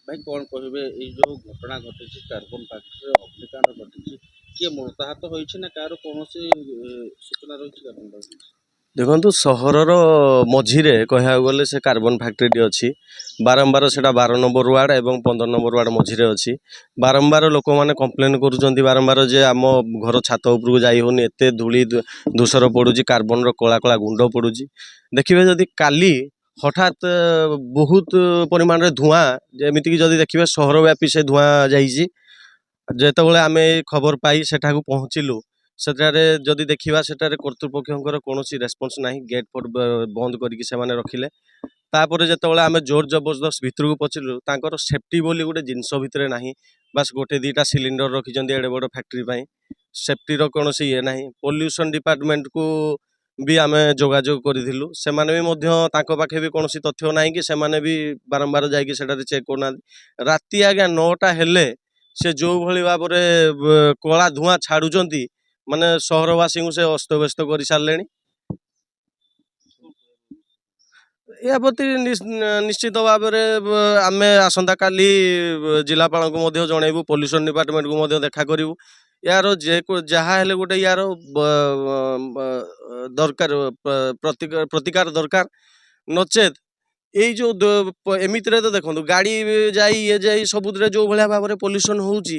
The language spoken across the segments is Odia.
ଭାଇ, କ'ଣ କହିବେ? ଏଇ ଯୋଉ ଘଟଣା ଘଟିଛି, କାର୍ବନ ଫ୍ୟାକ୍ଟ୍ରିରେ ଅଗ୍ନିକାଣ୍ଡ ଘଟିଛି, କିଏ ମୃତାହତ ହୋଇଛି ନା କାହାର କୌଣସି ସୂଚନା ରହିଛି ଆପଣଙ୍କ ପାଖରେ? ଦେଖନ୍ତୁ, ସହରର ମଝିରେ କହିବାକୁ ଗଲେ ସେ କାର୍ବନ ଫ୍ୟାକ୍ଟ୍ରିଟି ଅଛି। ବାରମ୍ବାର ସେଇଟା 12 ନମ୍ବର ୱାର୍ଡ଼ ଏବଂ 15 ନମ୍ବର ୱାର୍ଡ଼ ମଝିରେ ଅଛି। ବାରମ୍ବାର ଲୋକମାନେ କମ୍ପ୍ଲେନ୍ କରୁଛନ୍ତି ବାରମ୍ବାର ଯେ ଆମ ଘର ଛାତ ଉପରକୁ ଯାଇ ହେଉନି, ଏତେ ଧୂଳି ଧୂସର ପଡ଼ୁଛି, କାର୍ବନର କଳା କଳା ଗୁଣ୍ଡ ପଡ଼ୁଛି। ଦେଖିବେ ଯଦି, କାଲି ହଠାତ୍ ବହୁତ ପରିମାଣରେ ଧୂଆଁ, ଯେମିତିକି ଯଦି ଦେଖିବେ ସହର ବ୍ୟାପୀ ସେ ଧୂଆଁ ଯାଇଛି। ଯେତେବେଳେ ଆମେ ଏ ଖବର ପାଇ ସେଠାକୁ ପହଞ୍ଚିଲୁ, ସେଠାରେ ଯଦି ଦେଖିବା, ସେଠାରେ କର୍ତ୍ତୃପକ୍ଷଙ୍କର କୌଣସି ରେସ୍ପନ୍ସ ନାହିଁ। ଗେଟ୍ ଫେଟ୍ ବନ୍ଦ କରିକି ସେମାନେ ରଖିଲେ। ତାପରେ ଯେତେବେଳେ ଆମେ ଜୋର ଜବରଦସ୍ତ ଭିତରକୁ ପଶିଲୁ, ତାଙ୍କର ସେଫ୍ଟି ବୋଲି ଗୋଟେ ଜିନିଷ ଭିତରେ ନାହିଁ। ବାସ୍ ଗୋଟେ ଦୁଇଟା ସିଲିଣ୍ଡର ରଖିଛନ୍ତି। ଏଡ଼େ ବଡ଼ ଫ୍ୟାକ୍ଟ୍ରି ପାଇଁ ସେଫ୍ଟିର କୌଣସି ଇଏ ନାହିଁ। ପଲ୍ୟୁସନ୍ ଡିପାର୍ଟମେଣ୍ଟକୁ ବି ଆମେ ଯୋଗାଯୋଗ କରିଥିଲୁ। ସେମାନେ ବି ମଧ୍ୟ, ତାଙ୍କ ପାଖେ ବି କୌଣସି ତଥ୍ୟ ନାହିଁ କି ସେମାନେ ବି ବାରମ୍ବାର ଯାଇକି ସେଠାରେ ଚେକ୍ କରୁନାହାନ୍ତି। ରାତି ଆଜ୍ଞା 9ଟା ହେଲେ ସେ ଯେଉଁଭଳି ଭାବରେ କଳା ଧୂଆଁ ଛାଡ଼ୁଛନ୍ତି, ମାନେ ସହରବାସୀଙ୍କୁ ସେ ଅସ୍ତବ୍ୟସ୍ତ କରିସାରିଲେଣି। ଏହା ପ୍ରତି ନିଶ୍ଚିତ ଭାବରେ ଆମେ ଆସନ୍ତାକାଲି ଜିଲ୍ଲାପାଳଙ୍କୁ ମଧ୍ୟ ଜଣେଇବୁ, ପଲ୍ୟୁସନ୍ ଡିପାର୍ଟମେଣ୍ଟକୁ ମଧ୍ୟ ଦେଖା କରିବୁ। ଏହାର ଯେ ଯାହା ହେଲେ ଗୋଟେ ୟାର ଦରକାର, ପ୍ରତିକାର ଦରକାର। ନଚେତ୍ ଏଇ ଯୋଉ ଏମିତିରେ ତ ଦେଖନ୍ତୁ, ଗାଡ଼ି ଯାଇ ଇଏ ଯାଇ ସବୁଥିରେ ଯୋଉ ଭଳିଆ ଭାବରେ ପଲ୍ୟୁସନ୍ ହେଉଛି,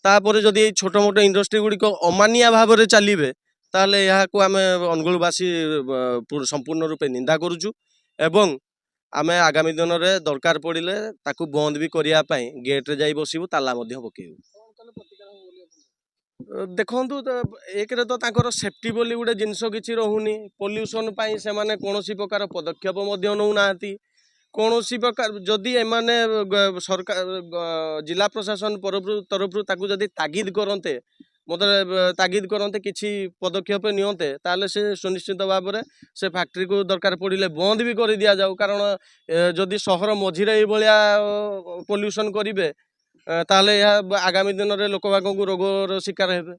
ତାପରେ ଯଦି ଏଇ ଛୋଟ ମୋଟ ଇଣ୍ଡଷ୍ଟ୍ରି ଗୁଡ଼ିକ ଅମାନିଆ ଭାବରେ ଚାଲିବେ, ତାହେଲେ ଏହାକୁ ଆମେ ଅନୁଗୁଳବାସୀ ସମ୍ପୂର୍ଣ୍ଣ ରୂପେ ନିନ୍ଦା କରୁଛୁ ଏବଂ ଆମେ ଆଗାମୀ ଦିନରେ ଦରକାର ପଡ଼ିଲେ ତାକୁ ବନ୍ଦ ବି କରିବା ପାଇଁ ଗେଟ୍ରେ ଯାଇ ବସିବୁ, ତାଲା ମଧ୍ୟ ପକେଇବୁ। କ'ଣ କଲେ ପ୍ରତିକାର ହବ ବୋଲି ଆପଣ ଦେଖନ୍ତୁ, ଏକରେ ତ ତାଙ୍କର ସେଫ୍ଟି ବୋଲି ଗୋଟେ ଜିନିଷ କିଛି ରହୁନି। ପଲ୍ୟୁସନ୍ ପାଇଁ ସେମାନେ କୌଣସି ପ୍ରକାର ପଦକ୍ଷେପ ମଧ୍ୟ ନେଉନାହାନ୍ତି। କୌଣସି ପ୍ରକାର ଯଦି ଏମାନେ ସରକାର, ଜିଲ୍ଲା ପ୍ରଶାସନ ତରଫରୁ ତାକୁ ଯଦି ତାଗିଦ କରନ୍ତେ, ମୋତେ ତାଗିଦ କରନ୍ତେ, କିଛି ପଦକ୍ଷେପ ନିଅନ୍ତେ, ତାହେଲେ ସେ ସୁନିଶ୍ଚିତ ଭାବରେ ସେ ଫ୍ୟାକ୍ଟ୍ରିକୁ ଦରକାର ପଡ଼ିଲେ ବନ୍ଦ ବି କରିଦିଆଯାଉ। କାରଣ ଯଦି ସହର ମଝିରେ ଏଇଭଳିଆ ପଲ୍ୟୁସନ୍ କରିବେ, ତାହେଲେ ଏହା ଆଗାମୀ ଦିନରେ ଲୋକବାକଙ୍କୁ ରୋଗର ଶିକାର ହେବେ।